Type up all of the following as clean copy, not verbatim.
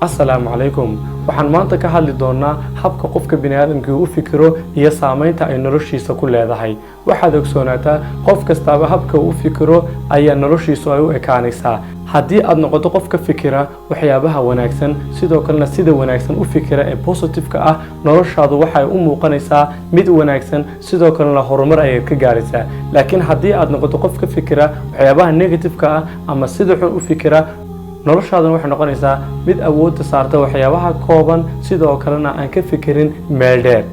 Asalaamu calaykum. Waxaan maanta ka hadli doonaa habka qofka biniaadamkii u fikiro iyo saameynta ay noloshiisa ku leedahay. Waxaad ogsoonaataa, qof kastaaba habka uu u fikiro ayaa noloshiisu ay u ekaanaysaa. Haddii aad noqoto qof ka fikira waxyaabaha wanaagsan, sidoo kalena sida wanaagsan u fikira ee positive-ka ah, noloshaadu waxay u muuqanaysaa mid wanaagsan, sidoo kalena horumar ayaad ka gaaraysaa. Laakiin haddii aad noqoto qof ka fikira waxyaabaha negative-ka ah ama sida xun u fikira, noloshaaduna waxay noqonaysaa mid awoodda saarta waxyaabaha kooban, sidoo kalena aan ka fikirin meel dheer.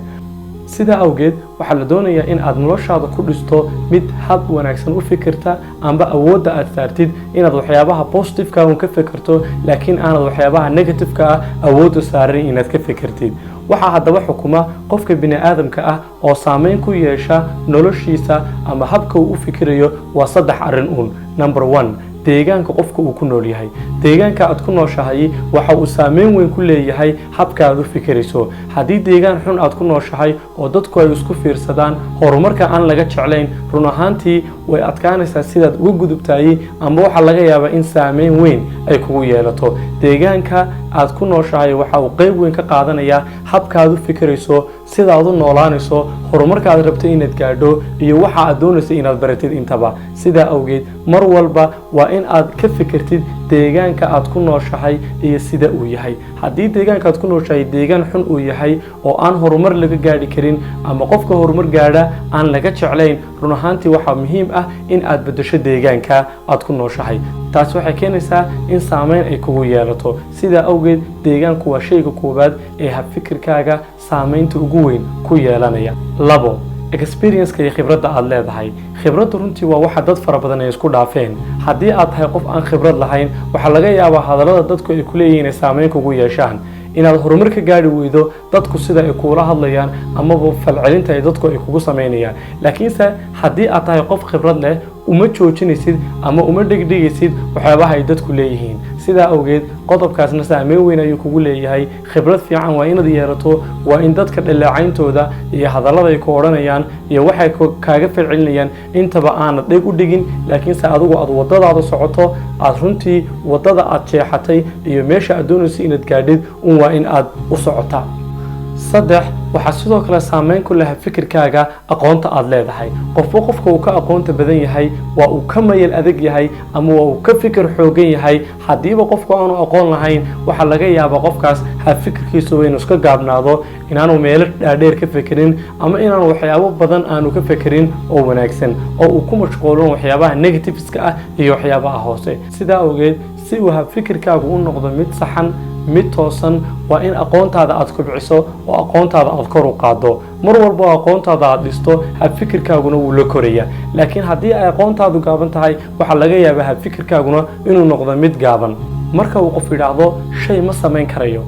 Sidaa awgeed, waxaa la doonayaa in aad noloshaada ku dhisto mid hab wanaagsan u fikirta, amba awoodda aad saartid inaad waxyaabaha positive-ka un ka fikirto, laakiin aanad waxyaabaha negative-ka ah awoodda saarin inaad ka fikirtid. Waxaa haddaba xukuma qofka bini aadamka ah oo saameyn ku yeesha noloshiisa ama habka uu u fikirayo waa saddex arrin uun. Number one, deegaanka qofka uu ku nool yahay. Deegaanka aad ku nooshahay waxa uu saameyn weyn ku leeyahay habka aad u fikirayso. Haddii deegaan xun aad ku nooshahay oo dadku ay isku fiirsadaan, horumarka aan laga jeclayn, run ahaantii way adkaanaysaa sidaad uga gudubtaayey, ama waxaa laga yaabaa in saameyn weyn ay kugu yeelato. Deegaanka aad ku nooshahay waxa uu qeyb weyn ka qaadanayaa habka aad u fikirayso, sida aad u noolaanayso, horumarka aad rabto inaad gaadho iyo waxa aad doonayso inaad baratid intaba. Sidaa awgeed, mar walba waa in aad ka fikirtid deegaanka aad ku nooshahay iyo sida uu yahay. Haddii deegaanka aad ku nooshahay deegaan xun uu yahay oo aan horumar laga gaadhi karin ama qofka horumar gaadha aan laga jeclayn, run ahaantii waxaa muhiim ah in aad beddesho deegaanka aad ku nooshahay. Taasi waxay keenaysaa in saameyn ay kugu yeelato. Sidaa awgeed, deegaanku waa shayga koowaad ee habfikirkaaga saameynta ugu weyn ku yeelanaya. Labo, experience-ka iyo khibradda aad leedahay. Khibraddu runtii waa waxa dad fara badan ay isku dhaafeen. Haddii aad tahay qof aan khibrad lahayn, waxaa laga yaabaa hadallada dadku ay ku leeyihiin inay saameyn kugu yeeshaan, inaad horumar ka gaari weydo dadku sida ay kuula hadlayaan amaba falcelinta ay dadku ay kugu samaynayaan. Laakiinse haddii aad tahay qof khibrad leh, uma joojinaysid ama uma dhegdhegaysid waxyaabaha ay dadku leeyihiin. Sidaa awgeed, qodobkaasna saameyn weyn ayuu kugu leeyahay. Khibrad fiican waa inaad yeelato. Waa in dadka dhaleecayntooda iyo hadallada ay ku odhanayaan iyo waxay kaaga falcelinayaan intaba aanad dheg u dhigin, laakiinse adigu aad wadadaada socoto, aad runtii wadada aad jeexatay iyo meesha aad doonayso inaad gaadhid un waa in aad u socotaa. Saddex, waxaa sidoo kale saameyn ku leh fikirkaaga aqoonta aad leedahay. Qofba qofka uu ka aqoonta badan yahay waa uu ka mayal adag yahay ama waa uu ka fikir xoogan yahay. Haddiiba qofku aanu aqoon lahayn, waxaa laga yaabaa qofkaas ha fikirkiisuba inuu iska gaabnaado, inaanu meelo dhaadheer ka fekerin ama inaanu waxyaabo badan aanu ka fekerin oo wanaagsan, oo uu ku mashquulin waxyaabaha negativeska ah iyo waxyaabaha hoose. Sidaa awgeed, si uu habfikirkaagu u noqdo mid saxan, mid toosan, waa in aqoontaada aad kobciso oo aqoontaada aad kor u qaaddo. Mar walba oo aqoontaada aad dhisto, habfikirkaaguna wuu la korayaa. Laakiin haddii ay aqoontaadu gaaban tahay, waxaa laga yaabaa habfikirkaaguna inuu noqdo mid gaaban. Marka uu qof yidhaahdo "shay ma samayn karayo",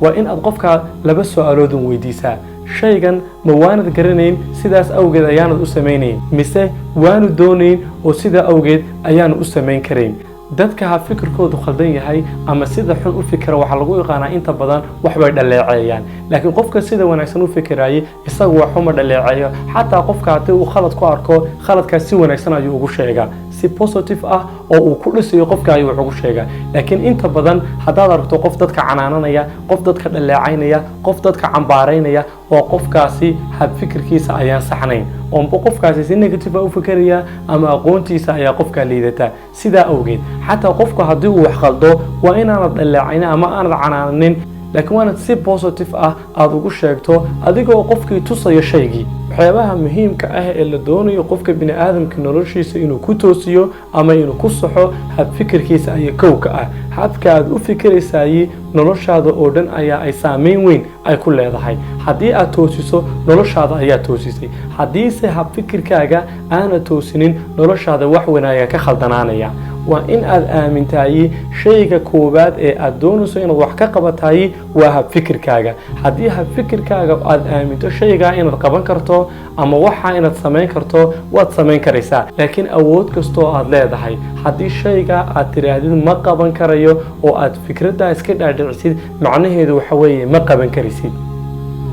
waa in aad qofka laba su-aaloodun weydiisaa: shaygan ma waanad garanayn, sidaas awgeed ayaanad u samaynayn, mise waanu doonayn oo sidaa awgeed ayaanu u samayn karayn? Dadka ha fikirkoodu khaldan yahay ama sida xun u fikira waxaa lagu yaqaanaa inta badan waxbay dhaleeceeyaan. Laakiin qofka sida wanaagsan u fikirayay isagu waxuma dhaleeceeyo. Xataa qofka haddii uu khalad ku arko, khaladkaas si wanaagsan ayuu ugu sheegaa, si positive ah oo uu ku dhisayo qofka ayuu wax ugu sheegaa. Laakiin inta badan haddaad aragto qof dadka canaananaya, qof dadka dhaleecaynaya, qof dadka cambaaraynaya, waa qofkaasi habfikirkiisa ayaan saxnayn, oonba qofkaasi si negative u fikiraya ama aqoontiisa ayaa qofkaa liidataa. Sidaa awgeed, xataa qofku haddii uu wax khaldo, waa inaanad dhaleecayn ama aanad canaananin, laakiin waanaad si positive ah aada ugu sheegto, adigoo qofkii tusayo shaygii. Waxyaabaha muhiimka ah ee la doonayo qofka bini aadamka noloshiisa inuu ku toosiyo ama inuu ku saxo habfikirkiisa ayaa kowka ah. Habka aad u fikiraysaayey noloshaada oo dhan ayaa ay saameyn weyn ay ku leedahay. Haddii aad toosiso, noloshaada ayaa toosisay. Haddiise habfikirkaaga aana toosinin, noloshaada wax weyn ayaa ka khaldanaanaya. Waa in aad aamintahay shayga koowaad ee aad doonayso inaad wax ka qabataay waa habfikirkaaga. Haddii habfikirkaaga aad aaminto shaygaa inaad qaban karto ama waxa inaad samayn karto, waad samayn karaysaa. Laakiin awood kastoo aad leedahay, haddii shaygaa aad tiraahdid "ma qaban karayo" oo aad fikraddaa iska dhaadhicisid, macnaheedu waxa weeye ma qaban karaysid.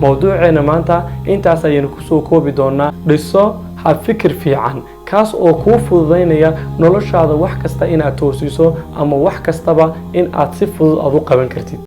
Mowduuceena maanta intaas ayaynu kusoo koobi doonaa. Dhiso habfikir fiican, kaas oo kuu fududaynaya noloshaada wax kasta inaad toosiso ama wax kastaba in aad si fudud aad u qaban kartid.